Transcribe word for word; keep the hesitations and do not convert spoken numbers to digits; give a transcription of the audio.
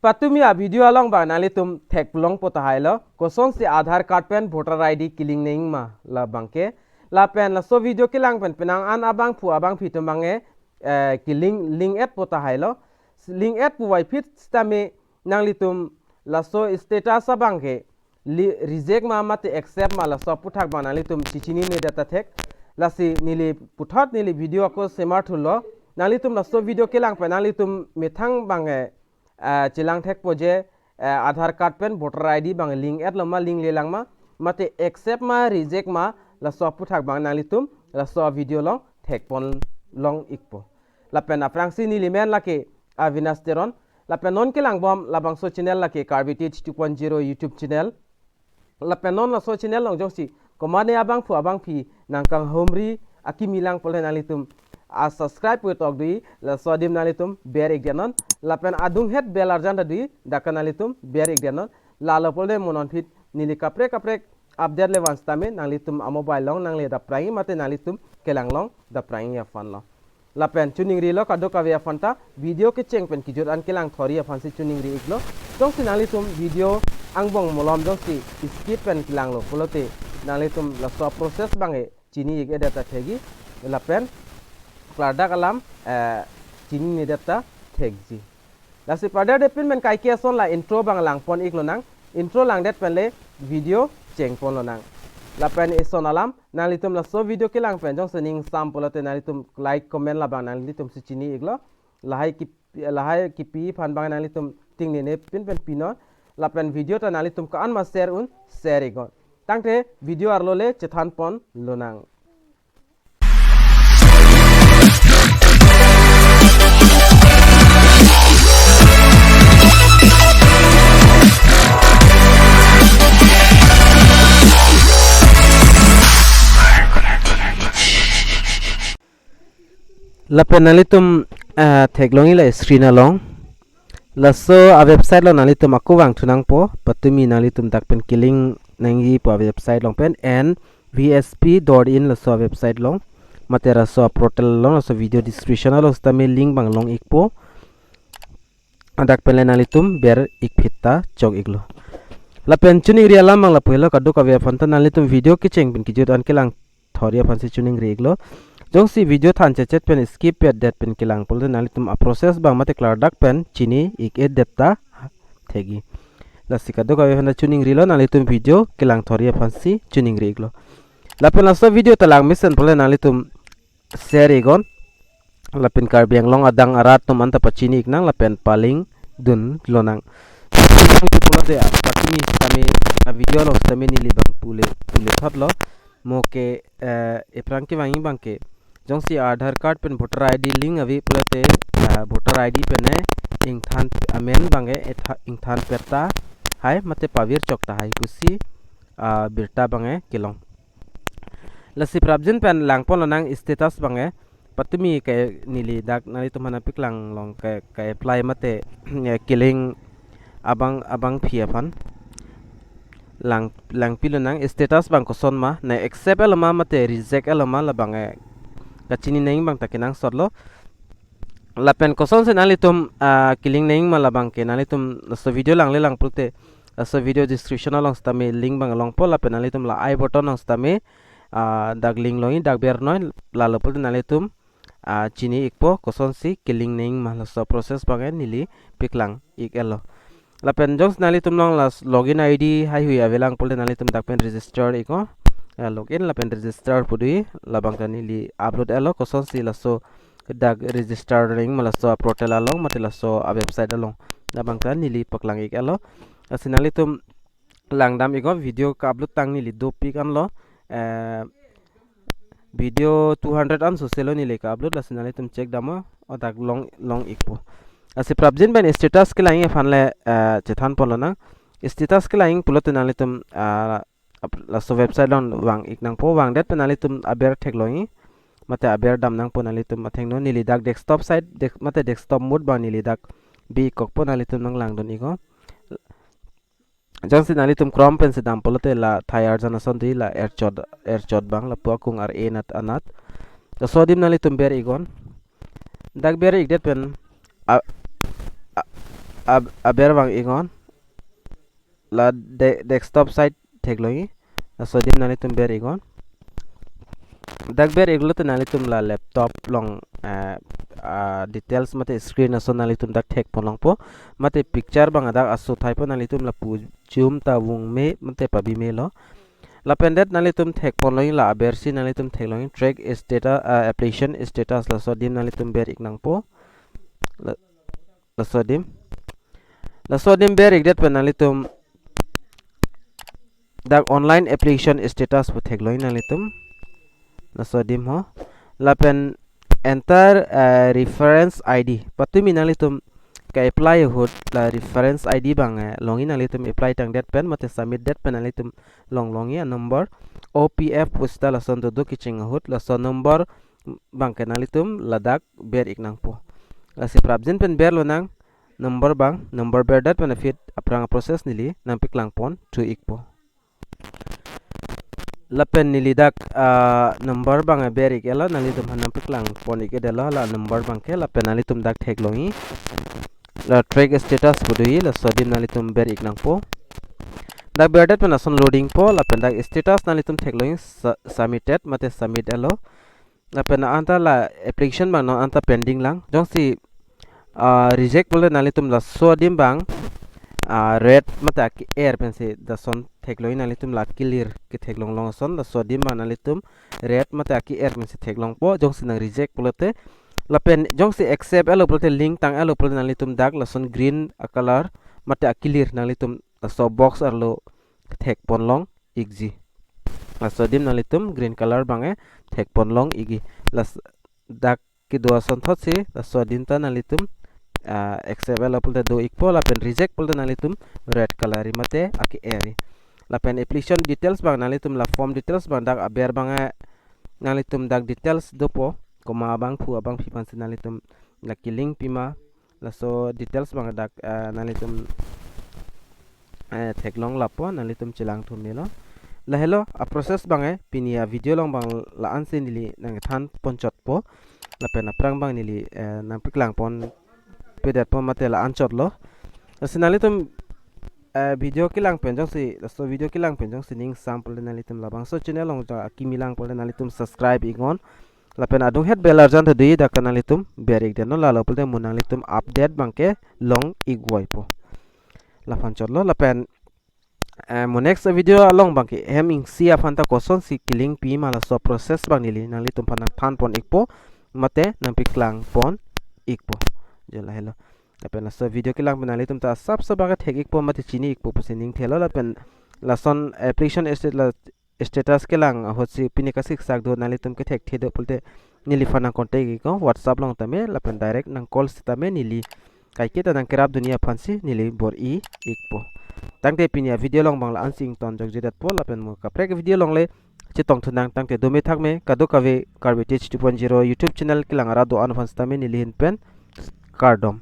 Patumi a-video along bang nanglitum theklongpo tahai lo, kosonsi Aadhaar card pen voter I D ke-link nangji ma labang ke. Lapen laso video kelang pen penang an abangphu abangphi atum bang ke, eh, ke-link, link-etpo tahai lo. Link-et puvoiphit sitame nanglitum laso status abang ke li-, reject ma mate accept ma laso aphuthak bang nanglitum chechinine det ta thek. Lasi neli puthot neli video ako semar thulo. Nanglitum laso video kelang pen nanglitum methang bang, eh, eh, chelang thekpo je, eh, Aadhaar card pen voter I D bang link-etlo ma, link-le lang ma, mate accept ma reject ma, laso aphuthak bang nanglitum laso video along thekpon long ikpo. Lapen aphrangsi neli men lake Avinash Teron. Lapen non kelangbom labangso channel lake Karbi Teach two point zero YouTube channel. Lapen non laso channel along jongsi komatne abangphu abangphi nangkanghumri akimi lang pule nanglitum a-subscribe pu tok dui, laso adim nanglitum ber-ik det non. Lapen adunghet bell arjan ta dui, dak ke nanglitum ber-ik det non. Lalo pule mo non aphi neli kaprek kaprek update le van sitame nanglitum a-mobile along nangle dapprangji mate nanglitum kelang along dapprangji aphan lo. Lapen choningrilo kadokave aphan ta, video kecheng pen kejut an kelang thori aphansi choningri iklo. Jongsi nanglitum video angbong malom jongsi skip pen kelanglo pulote nanglitum laso process bang ke chini-ik-et det ta thekji. Lapen klardak alam, eh, chinine det ta thekji. Lasi paderdepin men kaike ason la intro bang langpon iklonang. Intro langdet pen le video chengponlonang. Lapen ison alam, nanglitum laso video kelang pen jongsi ning sam pulote nanglitum like, comment labang nanglitum si chini iklo. Lahai kip-, lahai kipi aphan bang nanglitum tingnine pin pen pinon. Lapen video ta nanglitum ko-an ma share un, share iknon. Tangte video arlo le chethanponlonang. Lapen nanglitum, eh, theklongji la screen along. Laso a-website along nanglitum ako vangthu nangpo, patumi nanglitum dak pen ke-link nangji pu a-website along pen N V S P dot in laso a-website along. Mate laso a-portal along, laso video description along sitame link bang long ikpo. Dak pen le nanglitum ber-ik phit ta chok iklo. Lapen choningri alam bang lapu helo, kadokave aphan ta nanglitum video kecheng pen kejut an kelang thori aphansi choningri iklo. Jongsi video than chechet pen skip-et det pen kelang pulote nanglitum a-process bang mate klardak pen chini-ik-et det ta thekji. Lasi kadokave aphan ta choningrilo, nanglitum video kelang thori aphansi choningri iklo. Lapen laso video ta lang mesen pule nanglitum share iknon. Lapen Karbi Anglong adang arat atum anta pachini iknang lapen palingdunlonang. Pulote apatumi sitame a-video along sitame neli bang pule, pule thotlo. Mo ke, eh, ephrang kevangji bang ke, jongsi Aadhaar card pen voter I D link ave pulote, eh, voter I D pen ingthan amen bang ke etha-, ingthan pet tahai mate pavir chok tahai pusi, ah, birta bang ke kelong. Lasi prapjin pen langponlonang status bang ke, patumi ke neli dak nanglitum aphan nangpaklang long ke, ke-apply mate, eh, ke-link abang, abangphi aphan. Lang, langpilonang status bang koson ma, ne accept-etlo ma mate reject-etlo ma labang ke kachini nangji bang ta kenangsotlo. Lapen kosonsi nanglitum, ah, ke-link nangji ma labang ke nanglitum laso video langle lang pulote laso video description along sitame link bang longpo, lapen nanglitum la I button along sitame, ah, dak link longji, dak bernoi, lalo pulote nanglitum, ah, chini ikpo kosonsi ke-link nangji ma, laso process bang ke neli paklang ik-etlo. Lapen jongsi nanglitum along la login I D haihui avelang pulote nanglitum dak pen register iknon. Ah, login lapen register pu dui, labang ta neli upload-etlo kosonsi laso dak register nangji ma laso a-portal along mate laso a-website along. Labang ta neli paklang ik-etlo. Lasi nanglitum langdam iknon, video ka-upload tang neli dopik anlo. Eh, video two hundred an soselo neli ka-upload, lasi nanglitum check damnon, o dak long, long ikpo. Lasi prapjin pen status kelangji aphan le, eh, chethanponlonang. Status kelangji pulote nanglitum, ah, ap-, laso website along vang ik nangpo, vangdet pen nanglitum aber theklongji mate aber dam nangpo, nanglitum athengno neli dak desktop site, dek-, mate desktop mode bang neli dak bi-ik kokpo, nanglitum nanglangdun iknon. Jongsi nanglitum Chrome pensi dam pulote la thai arjan ason dui, la erchot, erchot bang lapu akung ar-e nat anat. Laso adim nanglitum ber iknon. Dak ber ikdet pen a, a, ab- aber vang-iknon. La de- desktop site theklongji. Laso adim nanglitum ber-iknon. Dak ber-iklo te nanglitum la laptop along, eh, ah, details mate screen ason nanglitum dak thekponlongpo. Mate picture abang dak aso thaipo, nanglitum lapu chum ta vungme mate pabimelo. Lapen det nanglitum thekponlongji, la abersi nanglitum theklongji track status, ah, application status, laso adim nanglitum ber-iknangpo. La- laso adim. Laso adim ber-ikdet pen nanglitum dak online application status pu theklongji nanglitum. Laso adim ho. Lapen enter, eh, reference I D. Patumi nanglitum ke-apply ahut la reference I D abang, eh, longji, nanglitum apply tangdet pen mate submit det pen nanglitum longlongji a-number O P F pu seta lason dodok kecheng ahut, laso number abangke nanglitum ladak ber-iknangpo. Lasi prapjin pen berlonang number abang, number berdet pen aphi aphrang a-process neli nangpaklangpon thu-ikpo. Lapen neli dak, ah, number abang ber-ik-etlo, nanglitum aphan nangpaklangpon-ik-etlo la number abangke. Lapen nanglitum dak theklongji, la track status pu doji, laso adim nanglitum ber-iknangpo. Dak berdet pen lason loadingpo, lapen dak status nanglitum theklongji su- submitted mate submit etlo. Lapen non anta la application abang non anta pending lang. Jongsi, ah, reject pulote nanglitum laso adim abang, ah, red mate ake-er pensi lason theklongji, nanglitum la kelir ketheklonglong ason, laso adim abang nanglitum red mate ake-er pensi theklongpo, jongsi nang reject pulote. Lapen jongsi accept etlo pulote, link tang etlo pulote, nanglitum dak lason green a-color mate akelir nanglitum laso box arlo thekponlong-ikji. Laso adim nanglitum green color abang, eh, thekponlong-ikji. Las- dak kedo asonthotsi laso adim ta nanglitum, ah, accept etlo pulote do-ikpo, lapen reject pulote nanglitum red color-ri mate ake-er-ri. Lapen application details abang nanglitum la form details abang dak aber abang, eh, nanglitum dak details dopo, komat abangphu abangpi aphansi nanglitum la kelink pima, laso details abang dak, eh, nanglitum, eh, theklong lapo, nanglitum chelang thumnelo. Lahelo a-process abang, eh, pini a-video along abang la-ansi neli nangthanponchotpo. Lapen aphrang abang neli, eh, nangpaklangponpedetpo mate la-anchot lo. Lasi nanglitum, eh, video kelang pen jongsi, laso video kelang pen jongsi ning sam pulote nanglitum labangso channel along jong akimi lang pulote nanglitum subscribe-iknon. Lapen adunghet bell arjan ta doji, dak nanglitum ber-ikdetnon, lalo pulote mo nanglitum update abangke long-ikvoipo. Laphan chotlo, lapen, eh, mo next video along abangke hem isi aphan ta kosonsi kelink pima, laso process abang neli nanglitum aphan nangthanpon-ikpo mate nangpaklangpon-ikpo. Jo lahelo. Lapen laso video kelang pen nanglitum ta asapso abangke thek-ikpo mate chini-ikpo pusi ning thelo. Lapen lason application state la status kelang ahutsi pini kasiksak do, nanglitum kethekthedo pulote neliphan nang contact-iknon WhatsApp along tame, lapen direct nang call sitame neli kaiketa nangkerapdunji aphansi neli bor-i-ikpo. Tangte pini a-video along abang la-ansi ingtonjokjedetpo, lapen mo kaprek video along le chetongthunang. Tangte dome thakme, kadokave Karbi Teach two point zero YouTube channel kelang arat do-an aphan sitame neli ahin pen kardom.